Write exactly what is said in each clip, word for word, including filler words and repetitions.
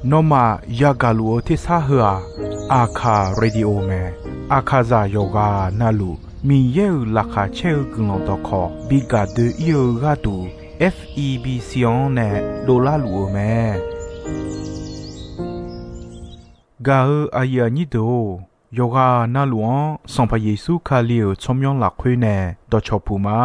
Nawmaf yagaq luf-eu tersar heu-aq, Aqkaq Radio mae. Aqkaqzaq yawqghaq navluf Miqyaer-euq laqkhaq caer-eu guiqlanq dawqkawq bi gaq doe-ir-eu gharduq, F E B C-anr nae dovlar luf-eu mae. Gaq-eu aqyuif aqnyir deuq-or, yawqghaq navluf-anr Sanqpaq Yeqsur Kali-euq tsawrmyanr lafkhoer nae dawqcawq puq ma.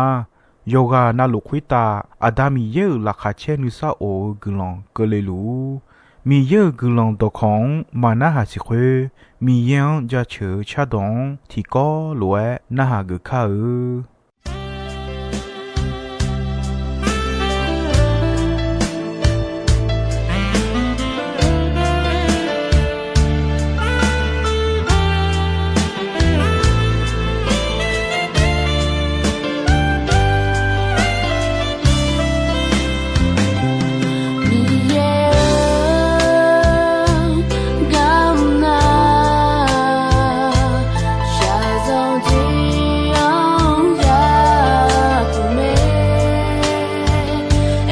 Yawqghaq navluf khoertav Aqda Miqyaer-euq laqkhaq caer nuisar of-eu guiqlanq keuvle luf-ur. Miqyaer-euq guiqlanq dawqkawq-anr maqnarhaq siq khoer, Miqyaer-anr jaceuq-eu cardawq-anr tiqkawv lof-aer narhaq geuf kar-eu. Miqyaer-or, garmr nar, shaqzanq tiq-anr yapuq mae.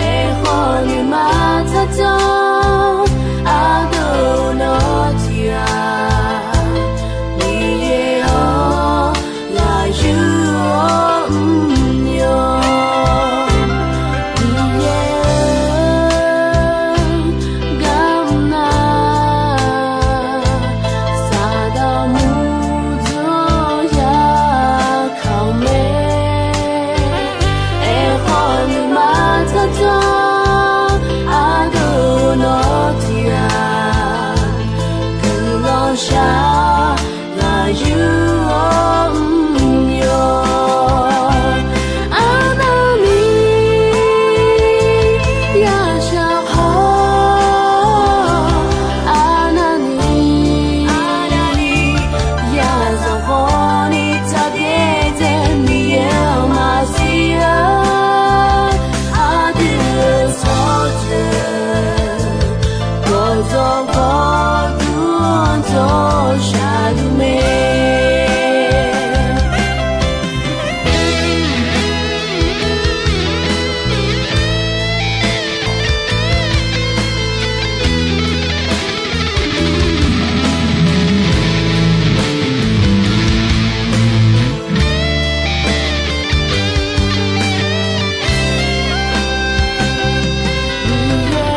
Aerkhawf nuima tsardzanr ardov nawr tiq-aq, Miqyaer-or, ghaq yur-awr mr-awr. Miqyaer-or, garmr nar, Saqdaq murdzanr ya kaq-eu mae. Aerkhawf nuima tsardzanr ardov nawr tiq-aq, guiqlanq shaq ghaq yur-awr mr-awr. Arnavni yashaq khawf, arnavni yazanq khawf ni tsaqbyaer dzae Miqyaer-anr maqsiq-a. Aqdui-euq tsawrjeuq gawqdzawq gawqdui-anr dzawr shaqluf mae.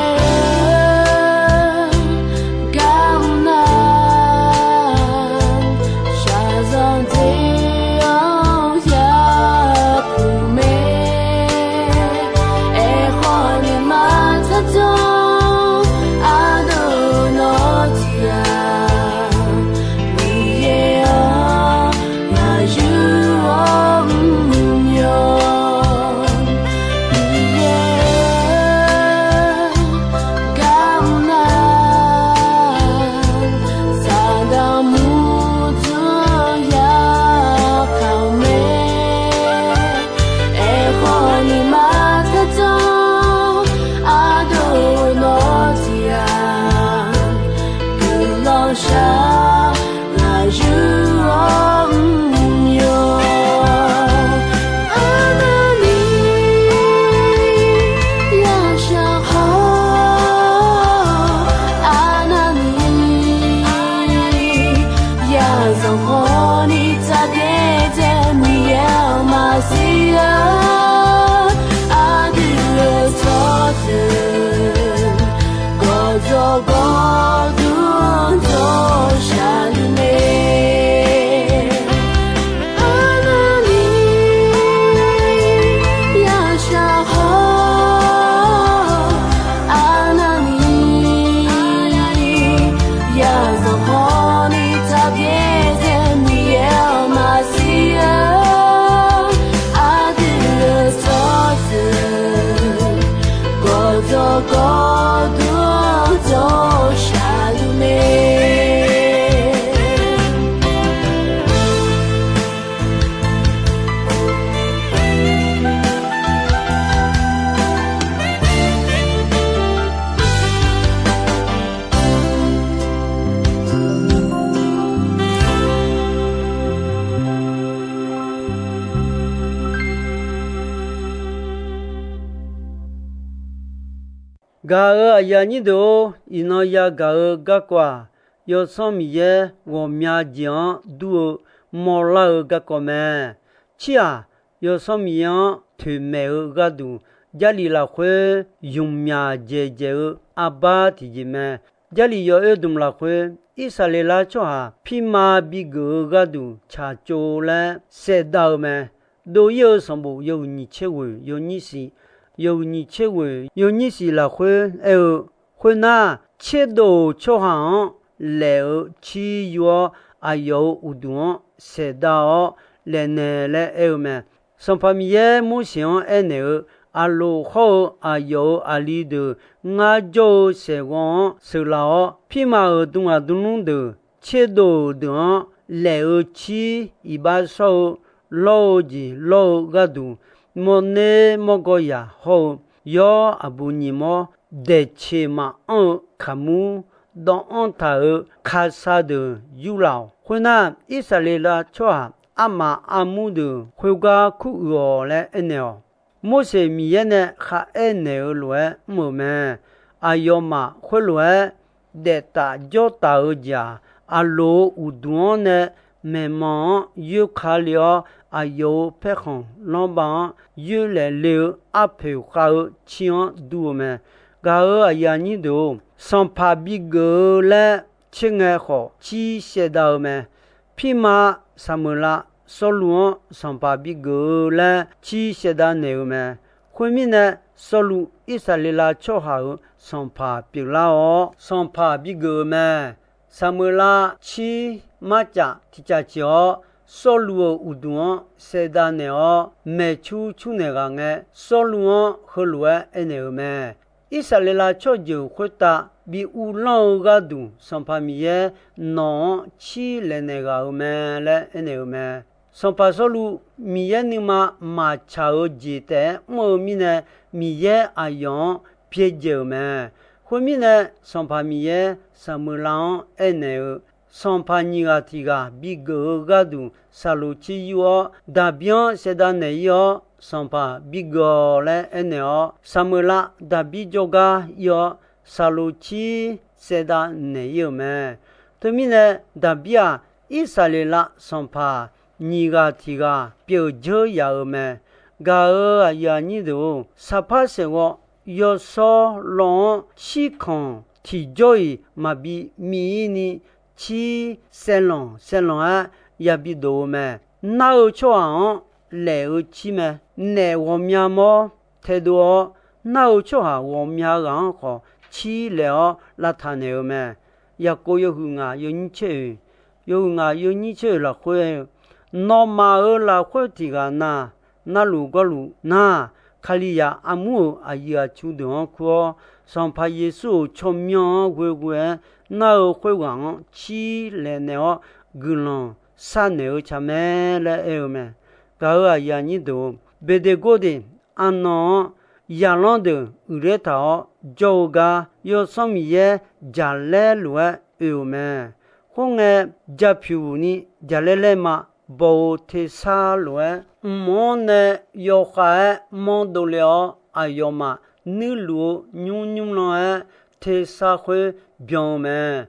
Miqyaer-or, garmr nar, shaqzanq tiq-anr yapuq mae. Aerkhawf nuima tsardzanr ardov nawr tiq-aq, Miqyaer-or, ghaq yur-awr mr-awr. Miqyaer-or, garmr nar, Saqdaq murdzanr ya kaq-eu mae. Aerkhawf nuima tsardzanr ardov nawr tiq-aq, guiqlanq shaq ghaq yur-awr mr-awr. Arnavni yashaq khawf, arnavni yazanq khawf ni tsaqbyaer dzae Miqyaer-anr maqsiq-a. Aqdui-euq tsawrjeuq gawqdzawq gawqdui-anr dzawr shaqluf mae. Arnavni yashaq khawf, arnavni yazanq khawf ni tsaqbyaer dzae Miqyaer-anr maqsiq-a. Aqdui-euq tsawrjeuq gawqdzawq gawqdui-anr dzawr shaqluf mae. Gaq-euq aqyuif aqnyir deuq-or, iqnan yagaq-eu garkawv-aq, Yawsanr Miqyaer ghawqmya jeq-anr dur-eu mawrlar-eu garkawv mae. Cir-aq, Yawsanr Miqyaer-anr toeqmaeq-eu gharduq, Jarlif lafkhoer ymqmyaq dzaeqdzaeq-eu arbar tiqjeq mae. Jarlif yawoer dmq lafkhoer, Irsaqleqlav tsawrhaq pirma bigeuf-eu gharduq tsaqtsov laer saevdav-eu mae. Dov-ir-eu sanqbof yawhuiq nyiq tser ghoeq yawnyir shif, yawhuiq nyiq tser ghoeq yawnyir shif lafkhoer aer-eu, khoernar, tserdov-euq tsawrhaq-anr laef-eu cir yur-awr, aqyawf-euq uqduq-anr saevdav-awr laefnaeq laer aer-eu mae. Sanqpaq Miqyaer Morseq-anr aernaeq-eu, Aqloq hawr-eu aqyawf-euq aqli deuq ngar jawr-eu saeqghawv-anr sheuqlaf-awr, pirma-euq dmghaq dmlmr deuq tserdov-euq deuq-anr laef-eu cir iqbax shawr-eu lawr-eu jeq lawr-eu gharduq, mawrner mawrgawr yaq hawr-eu yawr aqbu nyiqmawr daeqceq maqanr-eu kaqmur dawvanr taq-euq kasa deuq yurlaf-awq. Khoernar, Irsaqleqlav tsawrhaq armaf armur deuq khoergar kuruiq-awq laer aernaeq-awq. Morseq Miqyaer nae kharaer naeq-eu lof-aer mr-euq mae. Aqyawfmaf khoerlof-aer daef taf jawr taf-eu jeq-aq, Aqloq-euq uqduq-anr nae maeqnan-anr yoer ka le-awr, aqyawf-euq paerkhanq lanrbav-anr yoerlaef le-eu arpoeq khav-eu cir-anr dur-eu mae. Gaq-euq aqyuif aqnyir deuq-or, sanqpaq bigeuf-eu laer tser ngae khawf cir saevdav-eu mae. Pirma Saqmeuqlav Sawrluv-anr sanqpaq bigeuf-eu laer cir saevdav naeq-eu mae. Khoermirnae, Sawrluv Irsaqleqlav tsawrhaq-euq sanqpaq pyeuflar-awr, sanqpaq bigeuf-eu mae. Saqmeuqlav cir marcaf tiqcaf ciq-awr, Sawrluv-euq uqduq-anr saevdav naeq-awr, maeqcur cur naeq ghaq ngae, Sawrluv-anr heulof-aer aernaeq-euq mae. Irsaqleqlav tsawrjeuq khoertav bi uvlanr-eu gharduq, Sanqpaq Miqyaer nawq-anr cir laefnaeq ghaq-euq mae laer aernaeq-euq mae. Sanqpaq Sawrluv Miqyaer nuima maqtsaq-eu jeq taef-aer mr-eu mirnae, Miqyaer aqyawf-anr byaerdzae-euq mae. Khoermirnae, Sanqpaq Miqyaer Saqmeuqlav-anr aernaeq-eu, sanqpaq nyiq ghaq tiq ghaq bigeuf-eu gharduq saqloq cir yur-awr, Daqbir-anr saevdav naeq-ir-awr, sanqpaq bigeuf-awq laer aernaeq-awr, Saqmeuqlav Daqbir jawrgar ir-awr, saqloq cir saevdav naeq-ir-euq mae. Teumirnae, Daqbir-aq, Irsaqleqlav sanqpaq nyiq ghaq tiq ghaq pyeuf dzeur yaf-euq mae. Gaq-euq aqyuif aqnyir deuq-or, saqpar saeqghawv yawshawr law-anr shirkanq tiqjawr-iq maqbi miv-ir ni, cir saevlanq saevlanq-aer yabi dof-eu mae. Nar-eu tsawrhaq-anr laef-eu cir mae. Naef ghawqmya mawr taedov-awr, nar-eu tsawrhaq ghawqmya ghaq-anr khawf cir laef-awr lavtaq naeq-eu mae. Yaqkov yawhuiq ngaq yawnyir tser oeq, yawhuiq ngaq yawnyir tser oeq lafkhoer, nawmaf-euq lafkhoer tiq ghaq na, narluf gawrluf nar, Kalizaq armur-euq aqyuif aqtsu deuq-anr kur-awr, Sanqpaq Yeqsur-euq tsawrmyanr-anr ghoeghoe-aer nar-eu khoerghaq-anr cir laef naeq-awr guiqlanq sharnaeq-eu tsaq mae laer aer-eu mae. Gaq-euq aqyuif aqnyir deuq-or, Beqdeqgordeq arnan-anr zaqlanr deuq uiqler taq-awr jawr-eu gar, Yawsanr Miqyaer jaqlaer lof-aer oe-euq mae. Khoerngae, japyuq ni jaqlaer laer ma baw-eu tersar lof-aer, mq-anr nae yawkhav-aer manr dovle-awr, aqyawfmaf nuirluf-eu nymr nymr lan-aer tersar khoer byan-eu mae.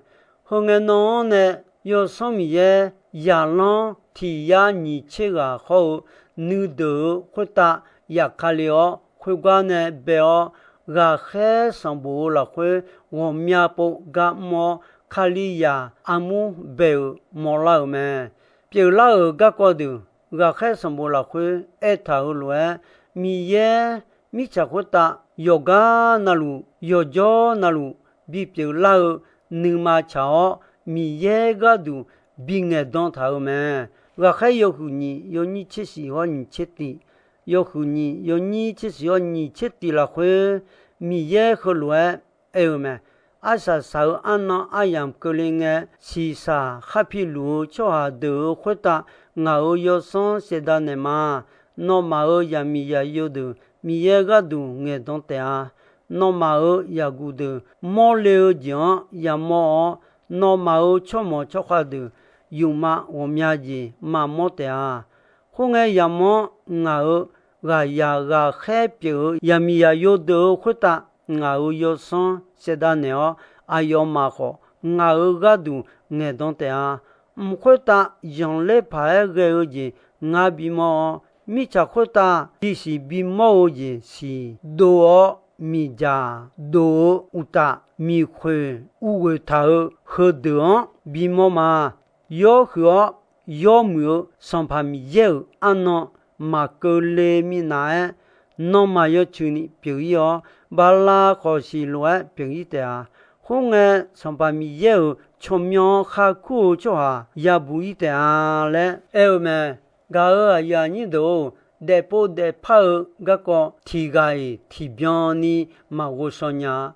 Heu ngae nan-anr nae Yawsanr Miqyaer zaqlanr tiq yar nyiq tser ghaq hawr-eu nuideuq-eu khoertav yaf ka le-awr, khoergar nae bae-awr, ghaqkhaer sanqbof-eu lafkhoer ghawqmya pov gar mr-awr, Kalizaq armur bae-euq mawrlar-euq mae. Pyeuflar-euq garkawv deuq ghaqkhaer sanqbof lafkhoer aertaq-euq lof-aer, Miqyaer mirtsaq khoertav yawqgar navluf yawqjawr navluf bipyeuf lar-eu nuima tsaq-awr, Miqyaer gharduq bingaeq dan taq-euq mae. Ghaqkhaer yawhuiq nyiq yawnyir tser shif hawr nyiq tser tiq, yawhuiq nyiq yawnyir tser shif hawr nyiq tser tiq lafkhoer, Miqyaer heulof-aer aer-eu mae. Arsaq saq-eu arnan aryamq keuvle ngae, shiqshaq khar piluf-eu tsawrhaq deuq-euq khoertav ngaq-euq yawsanr saevdav naeq ma. Nawmaf-euq zaqmiq zaqyo deuq Miqyaer gharduq ngaeqdan taef-a. Nawmaf-euq zaqguq deuq mawrle-eu jeq-anr yamawr-awr, nawmaf-euq tsawrmawq tsawrkhav deuq yufma ghawqmya jeq maqmawr taef-a. Khoerngae, yamawr-anr ngaq-euq ghaqzaq ghaqkhaer pyeuf-eu zaqmiq zaqyo deuq-euq khoertav ngaq-euq yawsanr saevdav naeq-awr, aqyawfmaf khawf ngaq-euq gharduq ngaeqdan taef-a. Mq khoertav zanqler paq-aer ghae-eu jeq ngar bimawr-awr, mirtsaq khoertav bisiq bimawr-eu jeq siq dov-awr, miqdzaq dov-eu uqtaf, miqkhoeq uvghoeq taq-euq heudeuq-anr bimawr ma. Yawr huiq-awr yawmuiq-eu Sanqpaq Miqyaer-euq arnan maqkeuvle minav-aer, nanrma yawcuini pyeuf-ir-awr, bala khawf siq lof-aer pyeuf-ir taef-a. Khoerngae, Sanqpaq Miqyaer-euq tsawrmyanr-anr kharkur-eu tsawrhaq yabuq-ir taef-a laer aer-eu mae. Gaq-euq aqyuif aqnyir deuq-or, daefpov daefpar-eu garkawv tiq ghaq-iq tiqbyan ni maqghov shaw nya-a.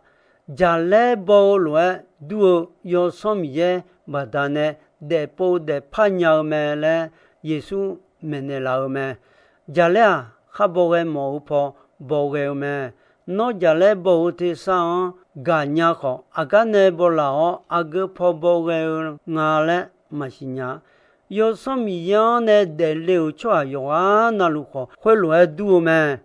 Jaqlaer baw-eu lof-aer dur-eu Yawsanr Miqyaer baqdanae daefpov daefpar nya-eu mae laer Yeqsur maeqnaeq laf-eu mae. Jaqlaer-aq, khar baw ghae mawf-eu paw baw ghae-eu mae. Nawr jaqlaer baw-eu tersar-anr gaqnya khawf, aqgar nae baw laf-awr aqgeu paw baw ghae-eu nga laer maqsiq nya. Yawsanr Miqyaer-anr nae daefle-euq tsawrhaq yawqghaq navluf khawf, khoerlof-aer dur-eu mae.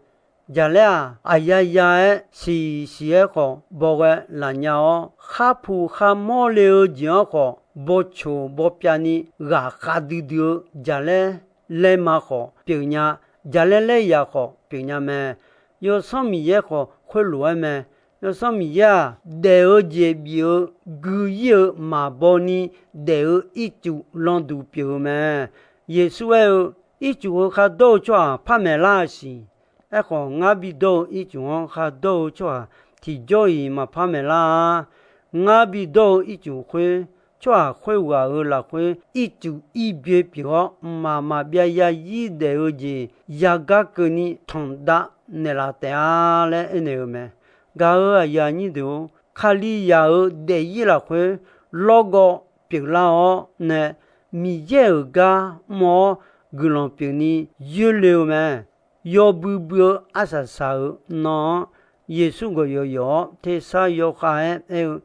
Jaqlaer-aq, aqyaya-aer siq siq-aer khawf baw ghae laf nya-awr, khar puq khar mawr le-eu jeq-anr khawf, baw coq baw pyav ni ghaq khav duidui-eu jaqlaer laer ma khawf pyeuf nya, jaqlaer laer yaq khawf pyeuf nya mae. Yawsanr Miqyaer khawf khoerlof-aer mae. Yawsanr Miqyaer-aq, daef-eu jeq bif-eu gui-ir-eu maqbaw ni daef-eu ircuf landuq pyeuf-eu mae. Yeqsur aer-eu, Ircuf heu khar dawr-eu tsawrhaq par maeqlar-a siq. Aerkhawf, ngar bidawr-eu ircuf-anr khar dawr-eu tsawrhaq tiqjawr-iq maqpar maeqlar-a. Ngar bidawr-eu ircuf khoer, tsawrhaq khoerghaq-euq lafkhoer ircuf ir byoe pyeuf-awr, mqmaq maqbyav yarzir daef-eu jeq yagar keuvni tanqdav naeqlaf taef-a laer aernaeq-eu mae. Gaq-euq aqyuif aqnyir deuq-or, Kalizaq-euq daefzir lafkhoer lawrgawv pyeuflar-awr nae, Miqyaer-euq gar mr-awr guiqlanq pyeufni yoerle-eu mae. Yawbui bui-eu arsaq saq-euq nan-anr, Yeqsur gawq yawq yawq-awr tersar yawkhav-aer aer-eu,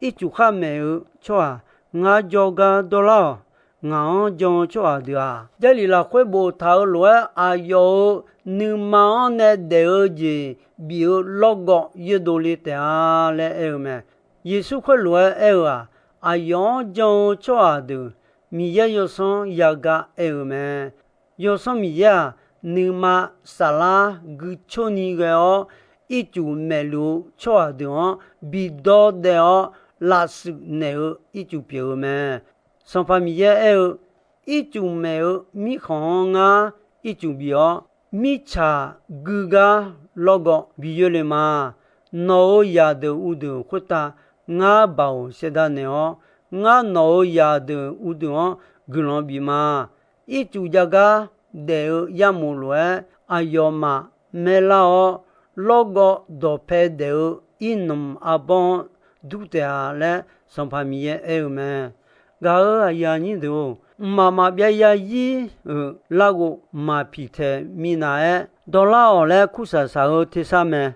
Ircuf khar maeq-eu tsawrhaq ngar jawrgar dawrlar-awq. Ngaq-anr jan-eu tsawrhaq deuq-aq, Jarlif lafkhoer boftaq-euq lof-aer aqyawf-euq nuima-anr nae daef-eu jeq bif-eu lawrgawv yoerdov le taef-a laer aer-eu mae. Yeqsur khoerlof-aer aer-eu-aq, aqyawf-anr jan-eu tsawrhaq deuq Miqyaer Yawsanr yagar aer-eu mae. Yawsanr Miqyaer-aq, nuima saflar guicurni ghae-awr, ircuf maeqluf-eu tsawrhaq deuq-anr bidawr daef-awr lavshuif naeq-eu ircuf pyeuf-eu mae. Sanqpaq Miqyaer aer-eu, Ircuf maeq-eu mirkhanq-anr ngar ircuf bif-awr, mirtsaq guigar lawrgawv bi yoerle ma. Nawq-euq zaqdeuq uqdeuq khoertav ngar baoq saevdav naeq-awr, ngar nawq-euq zaqdeuq uqdeuq-anr guiqlanq bif ma. Ircuf jav gar daef-eu yarmof lof-aer aqyawfmaf maerlar-awr, lawrgawv dawqpae daef-eu irnmq arbawr-anr dur taef-a laer Sanqpaq Miqyaer aer-eu mae. Gaq-euq aqyuif aqnyir deuq-or, mqmaq maqbyav yarzir-euq larghov maqpiq taeq minav-aer dawrlar-awq laer kursaq saq-eu tersar mae.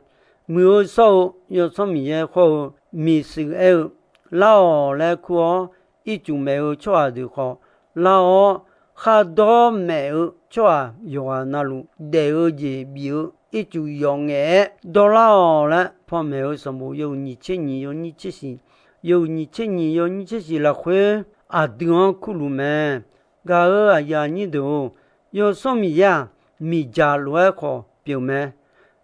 Muiq-eu shawr-eu Yawsanr Miqyaer khawr-eu miqshuif aer-eu, Lar-awq laer kur-awr, ircuf maeq-eu tsawrhaq deuq khawf lar-awr, khardawr maeq-eu tsawrhaq yawqghaq navluf daef-eu jeq bif-eu ircuf yawf ngaef-aer dawrlar-awq laer panmaeq-eu sanqbof yawhuiq nyiq tser nyiq yawnyir tser shiq, yawhuiq nyiq tser nyiq yawnyir tser shiq lafkhoer aqdui-anr kurluf mae. Gaq-euq aqyuif aqnyir deuq-or, Yawsanr Miqyaer-aq, miqdzaq lof-aer khawf pyeuf mae.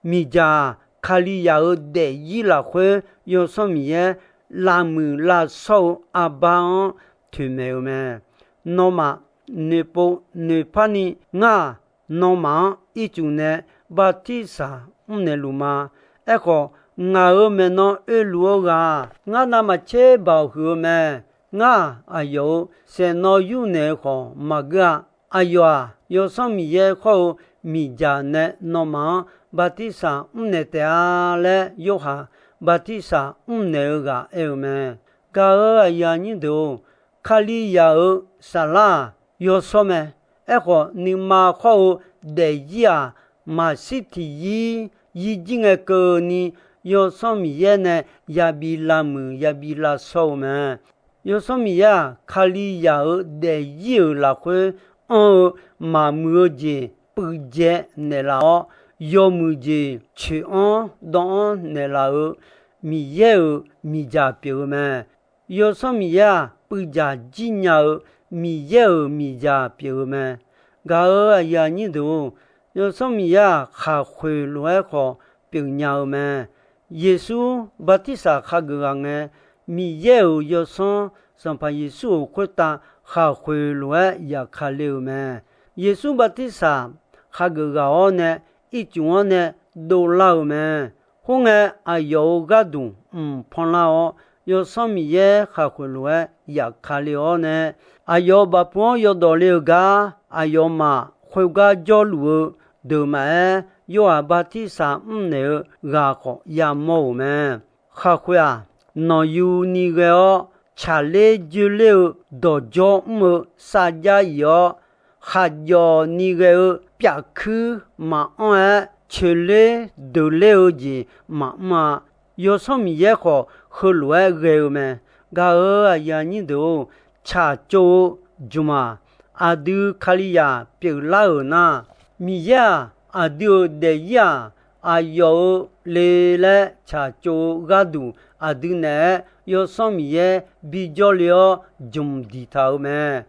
Miqdzaq-aq, Kalizaq-euq daefzir lafkhoer Yawsanr Miqyaer lavmuiq lavshawr-eu arbar-anr toeqmaeq-eu mae. Nawmaf noeqpov noeqpar ni ngar-aq, nawmaf-anr ircuf nae bartirsaq mrnaeq luf ma. Aerkhawf, ngaq-euq maeqnan oeluf-eu ghaq-aq, ngar navmaqtser baoq huiq-eu mae. Ngar-aq, aqyawf-euq saeqnawv yurnaeq-eu khawf maqgeur-a. Aqyawf-aq, Yawsanr Miqyaer khawr-eu miqdzaq nae nawmaf-anr bartirsaq mrnaeq taef-a laer Yorhaq bartirsaq mrnaeq-eu ghaq aer-eu mae. Gaq-euq aqyuif aqnyir deuq-or, Kalizaq-euq saflar-aq yawshawr mae. Aerkhawf, nuima khawr-eu daefzir-aq, maqshir tiqzir zirjir ngae keuvni Yawsanr Miqyaer nae yabi lavmuiq yabi lavshawr-eu mae. Yawsanr Miqyaer-aq, Kalizaq-euq daefzir-euq lafkhoer anr-eu maqmuiq-eu jeq puivdzae naeqlaf-awr, yawmuiq jeq coeq-anr dawv-anr naeqlaf-euq Miqyaer-euq miqdzaq pyeuf-eu mae. Yawsanr Miqyaer-aq, puivdzaq jir nya-eu Miqyaer-euq miqdzaq pyeuf-eu mae. Gaq-euq aqyuif aqnyir deuq-or, Yawsanr Miqyaer-aq, khaqkhoeq lof-aer khawf pyeufnya-eu mae. Yeqsur bartirsaq khageuf ghaq ngae, Miqyaer-euq Yawsanr Sanqpaq Yeqsur-euq khoertav khaqkhoeq lof-aer yaf ka le-euq mae. Yeqsur bartirsaq khageuf ghaq-awr nae ircuf-anr nae dovlar-euq mae. Khoerngae, aqyawf-euq gharduq mq panlar-awr, Yawsanr Miqyaer khaqkhoeq lof-aer yaf ka le-awr nae, aqyawf-euq bafpuiv-anr yawdawq le-euq gar aqyawfmaf khoergar jawrluf-eu deuq maqaer, Yorhaq bartirsaq mrnaeq-eu ghaq khawf yamawr-euq mae. Khaqkhoeq-aq, nanqyu ni ghae-awr, tsaqler joerler-eu dawqjawr mr-eu sarjax if-awr, khaqjawf ni ghae-eu pyafkuir maqanr-aer, coeqler deuqler-eu jeq maqmr-a. Yawsanr Miqyaer khawf, heulof-aer ghae-eu mae. Gaq-euq aqyuif aqnyir deuq-or, tsaqtsov-eu jmq-aq, aqdui Kalizaq pyeuflar-euq nar, Miqyaer-aq, aqdui-euq daefzir-aq, aqyawf-eu le laer tsaqtsov-eu gharduq, aqdui naeq-aer Yawsanr Miqyaer bijawr le-awr jmq diqtaq-euq mae.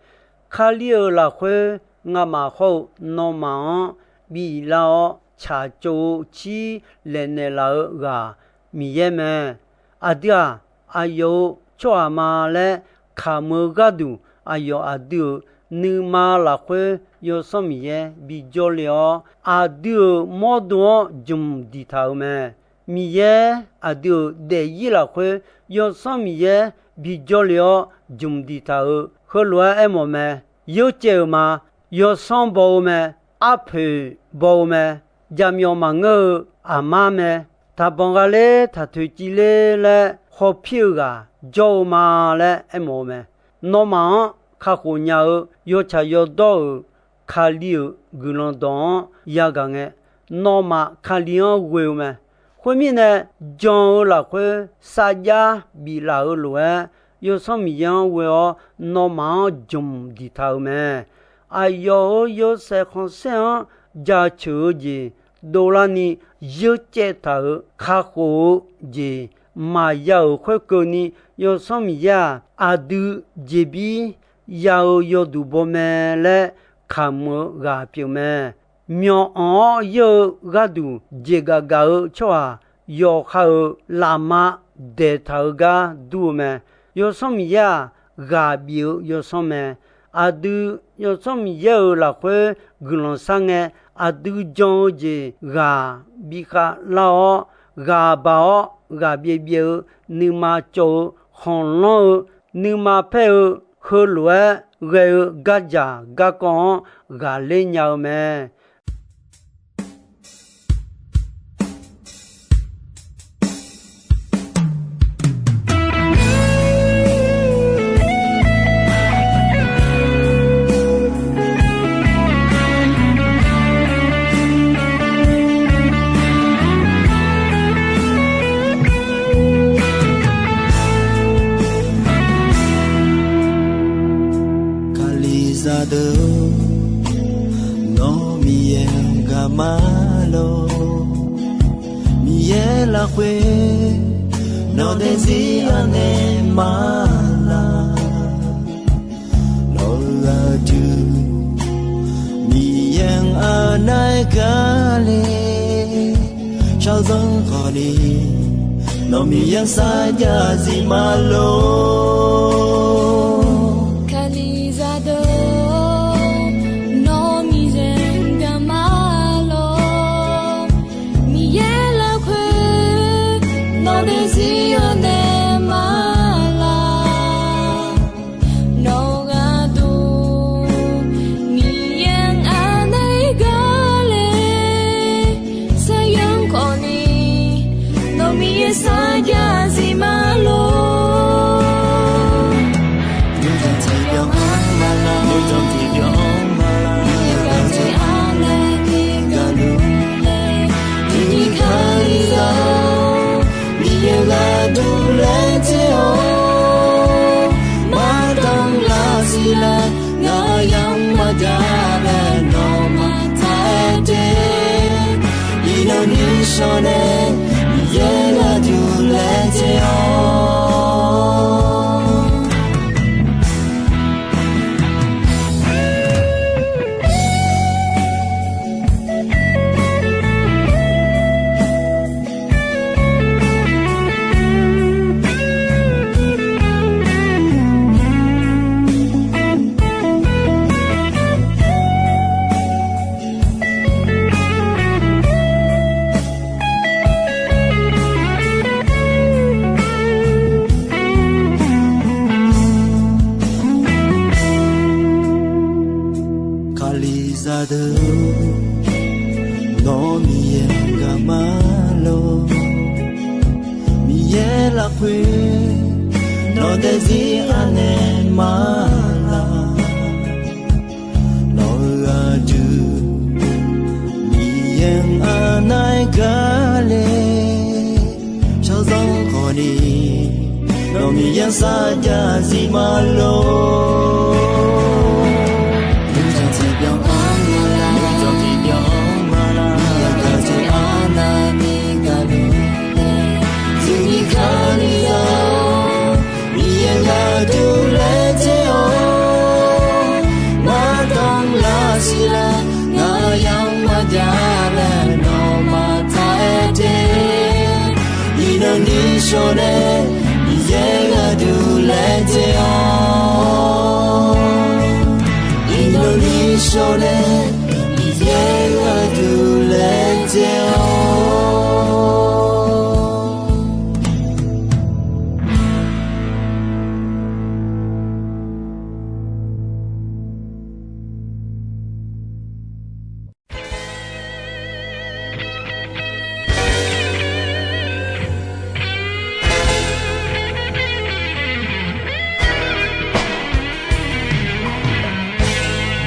Kali-euq lafkhoer ngamaf hawr-eu nawmaf-anr biflar-awr tsaqtsov-eu cir laeqnaeq laf-eu ghaq Miqyaer mae. Aqdui-aq, aqyawf-euq tsawrhaq ma laer kamq-eu gharduq, aqyawf aqdui-euq nuima lafkhoer Yawsanr Miqyaer bijawr le-awr, aqdui-euq mawrdo-anr jmq diqtaq-euq mae. Miqyaer aqdui-euq daefzir lafkhoer Yawsanr Miqyaer bijawr le-awr jmq diqtaq-euq heulof-aer aermawf mae. Yeurcaev-euq ma. Yawsanr baw-eu mae. Arpoeq baw-eu mae. Jaqmyawf maqngeur-eu aqmar mae. Taqbanq gha ler taqtoeq civ ler laer hawpir-eu ghaq jawr-eu ma laer aermawf-eu mae. Nawmaf-anr kakhof nya-eu yawtsaq yawdawr-euq Kali-euq guiqlanq dawq-anr yagaq ngae, nawmaf Kali-anr ghoe-eu mae. Khoermirnae, jan-eu lafkhoer sarjax biflaf-eu lof-aer, Yawsanr Miqyaer-anr ghoe-awr nawmaf-anr jmq diqtaq-euq mae. Aqyawf-euq yawshaef khanqsaer-anr jaceuq-eu jeq dovlarni yeurcaev taq-euq kakhof-eu jeq maqya-euq khoerkeuvni, Yawsanr Miqyaer-aq, aqdui jeqbir ya-eu yawduq baw mae laer kamq-eu ghaq pyeuf mae. Myawq anq-awr yeur-eu gharduq jeqgaf gaf-eu tsawrhaq yawqha-euq lafma daeqtaq-eu gar dur-eu mae. Yawsanr Miqyaer-aq, ghaq bif-eu Yawsanr mae. Aqdui Yawsanr Miqyaer-euq lafkhoer guiqlanq shar ngae, aqdui jan-eu jeq ghaq bikhav lar-awr, ghaq baq-awr ghaq byaev byaev-eu, nuima cawv-eu, khanqlanr-eu, nuima paer-eu, heulof-aer ghae-eu gardzaq garkawv-anr ghaqler nya-eu mae. Kalizaq deuq-or, nawr Miqyaer-anr gaq ma lor. Miqyaer lafkhoer nawq daefzir anaeq ma laq. Nawq-eu aqdui Miqyaer-anr anaeq gaq le. Shawrzanr khawf ni nawq Miqyaer-anr sarjax zif ma lor. Kalizaq deuq-or, nawr Miqyaer-anr gaq ma lor. Miqyaer lafkhoer nawq daefzir anaeq ma laq. Nawq-eu aqdui Miqyaer-anr anaeq gaq le. Shawrzanr khawf ni nawq Miqyaer sarjax zif ma lor. Nymrdanq tiqbyan-anr ma laq, nymrdanq tiqbyan-anr ma laq. Miqyaer gaq jeq anaeq ni gaqluf le. Tiqnyir Kalizaq-or, Miqyaer gaq durler te-awr, maqdanr lar siqlar, ngaq yamq maqjav bae nawmaf taq-aer te. shawr nae, Miqyaer gharduq laejae-awr. Kalizaq deuq, nawr Miqyaer gaqma lor. Miqyaer lafkhoer nawq daefzir anaeq ma laq. Nawq-euq aqdui Miqyaer-anr anaeq gar le. Shawrzanr khawfni, nawq Miqyaer sarjax zif ma lor. Nuijanq tiqbyan-anr ma laq, nuijanq tiqbyan-anr ma laq, Miqyaer gaq teu arnavni gaq luf-eu, tiqni Kalizaq-or, Miqyaer gharduq laejae-awr. Maqdanr lar siqlar, ngaq yamq maqjav laer nawmaf taq-aer de. Iqnan ni shawr nae, Miqyaer gharduq laejae-awr. Iqnan ni shawr nae, Miqyaer gharduq laejae-awr.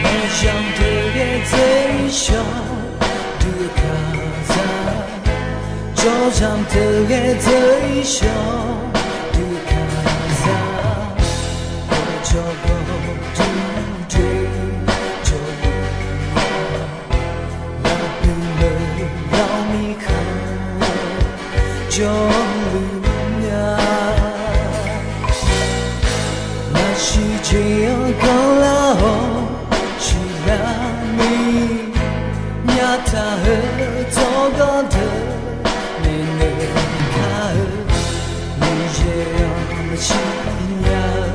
Nawq zanq teuqghae dzeur-ir shawq, dui kalizaq. Jawrzanq teuqghae dzeur-ir shawq, dui kalizaq. Jawrgawv dui dui jawrluf-a, lafpuq meuq lawr mirkhanq jawrluf-a. Maqsiq jeq-anr ganrlar-awr siqlar ni, nyav taq-eu tsawrganr deuq maeqnaeq kar-eu, Miqyaer-anr maqsiq nya-eu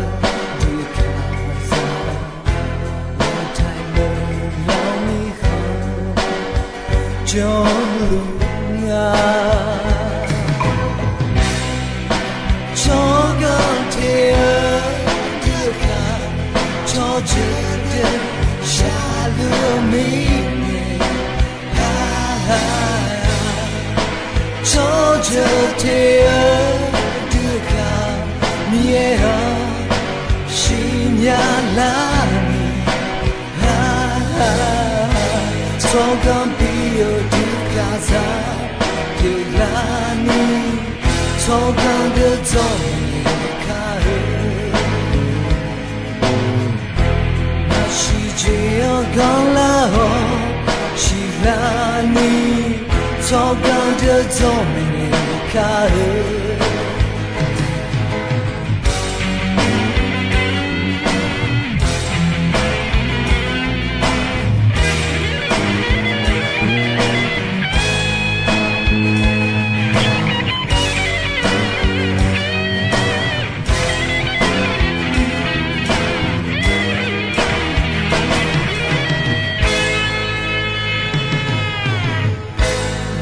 dui kalizaq. Lawqtaeq meuq lawr mirkhanq jawrluf-a. Tsawrganr te-eu dui kalizaq, tsawrjeuq deuq shaqluf-eu mirnae, tsawrjeuq te-eu dui kalizaq, Miqyaer-anr siqnya lar ni, tsawrganr bi-eu dui kalizaq pyeuflar ni, tsawrganr deuq dzawr maeqnaeq kar-eu. Maqsiq jeq-anr ganrlar-awr siqlar ni, tsawrganr deuq dzawr maeqnaeq kar-eu.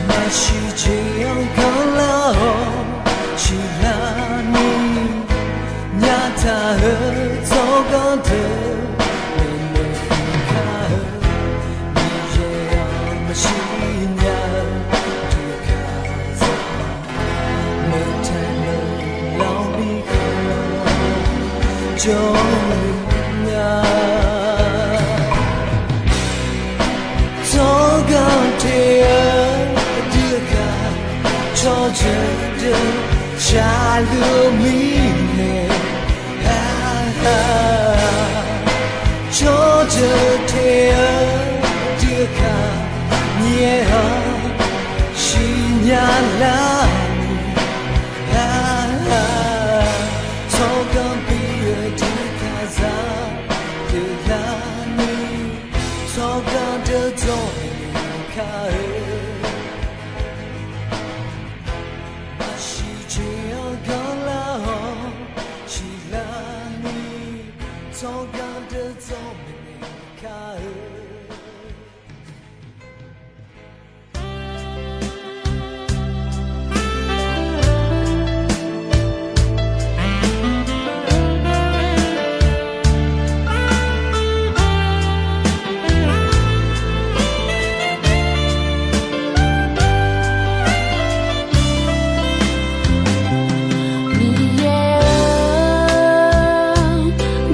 Maqsiq jeq-anr ganrlar-awr siqlar ni, nyav taq-eu tsawrganr deuq maeqnaeq kar-eu, Miqyaer-anr maqsiq nya-eu dui kalizaq, meuq taeq meuq lawr mirkhanq jawrluf-a. Tsawrganr te-eu dui kalizaq, tsawrjeuq deuq shaqluf-eu mirnae, tsawrjeuq te-eu dui kalizaq, Miqyaer-anr siqnya Arlaqni, arlaq, tsawrganr bi-eu jir kazaq pyeuflarni, tsawrganr deuq dzawr maeqnaeq kar-eu. Maqsiq jeq-anr ganrlar-awr siqlarni, tsawrganr deuq dzawr maeqnaeq kar-eu. Miqyaer-or,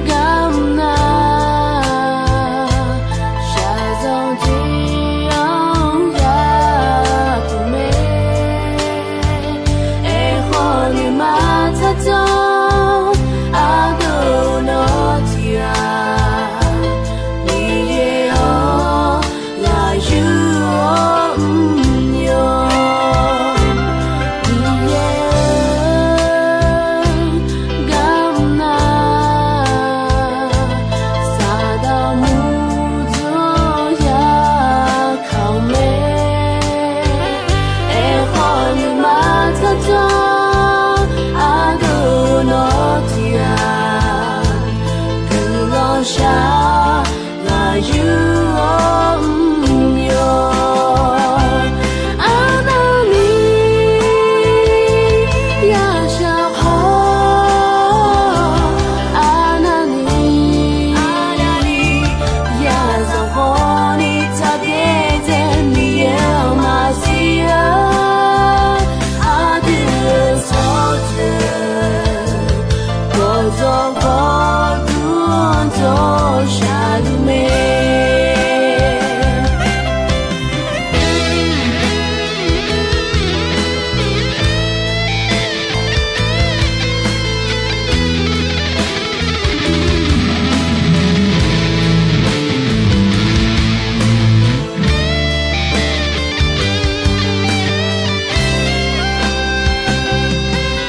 garmr nar, shaqzanq tiq-anr yapuq mae. Aerkhawf, nuima tsardzanr ardeuv nawr tiq ghaq, Miqyaer-or, ghaq yur-awr mr-awr. Miqyaer-or, garmr nar, Saqdaq murdzanr yakaq-eu mae. Aerkhawf, nuima tsardzanr ardeuv nawr tiq ghaq, guiqlanq shaq ghaq yur-awr mr-awr. Arnavni yashaq khawf, arnavni yazanq khawfni tsaqdzae dzae Miqyaer-anr maqsiq-a. Aqdui-euq tsawrjeuq gawqdzawq gawqdmr dawr shaqluf mae.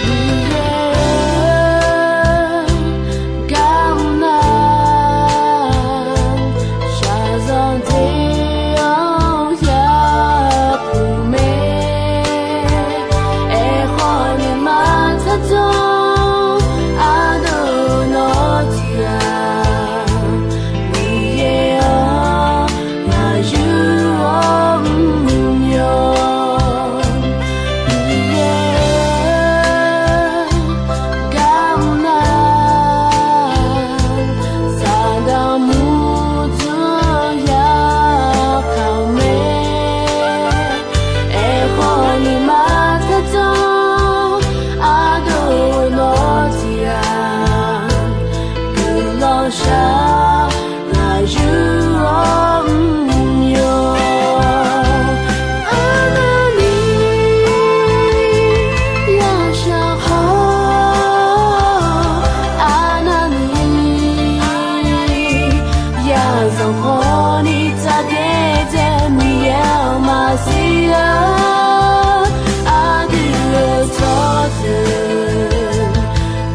Miqyaer-or, garmr nar, shaqzanq tiq-anr yapuq mae. Aerkhawf, nuima tsardzanr ardeuv nawr tiq ghaq, Miqyaer-or, ghaq yur-awr mr-awr. Miqyaer-or, garmr nar, Saqdaq murdzanr yakaq-eu mae. Aerkhawf, nuima tsardzanr ardeuv nawr tiq ghaq, guiqlanq shaq ghaq yur-awr mr-awr. Arnavni yashaq khawf, arnavni yazanq khawfni tsaqdzae dzae Miqyaer-anr maqsiq-a. Aqdui-euq tsawrjeuq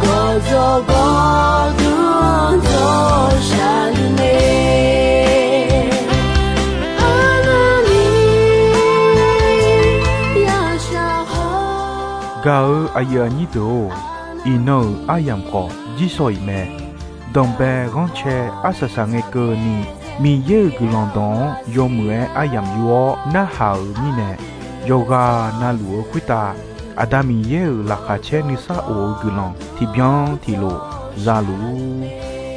gawqdzawq gawqdmr dawr shaqluf mae. Arnavni yashaq khawf. Gaq-eu aqyuif aqnyir deuq-or, iqnan-euq aryamq khawf jirsawq iq mae. Danqbae ghanrcae arsaq saq ngae keuvni, Miqyaer-euq guiqlanq dawq-anr yawmuiq-aer aryamq yur-awr narhaq-euq mirnae, yawqghaq navluf-eu khoertav Aqda Miqyaer-euq laqkhaq caer nuisar of-eu guiqlanq tiqbyan tiqlof za luf-ur.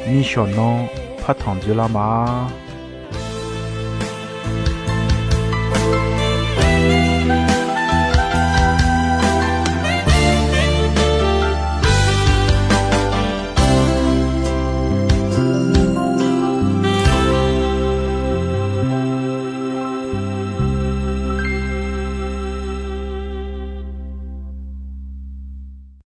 Nishawq nanr partanq dzeurlar ma.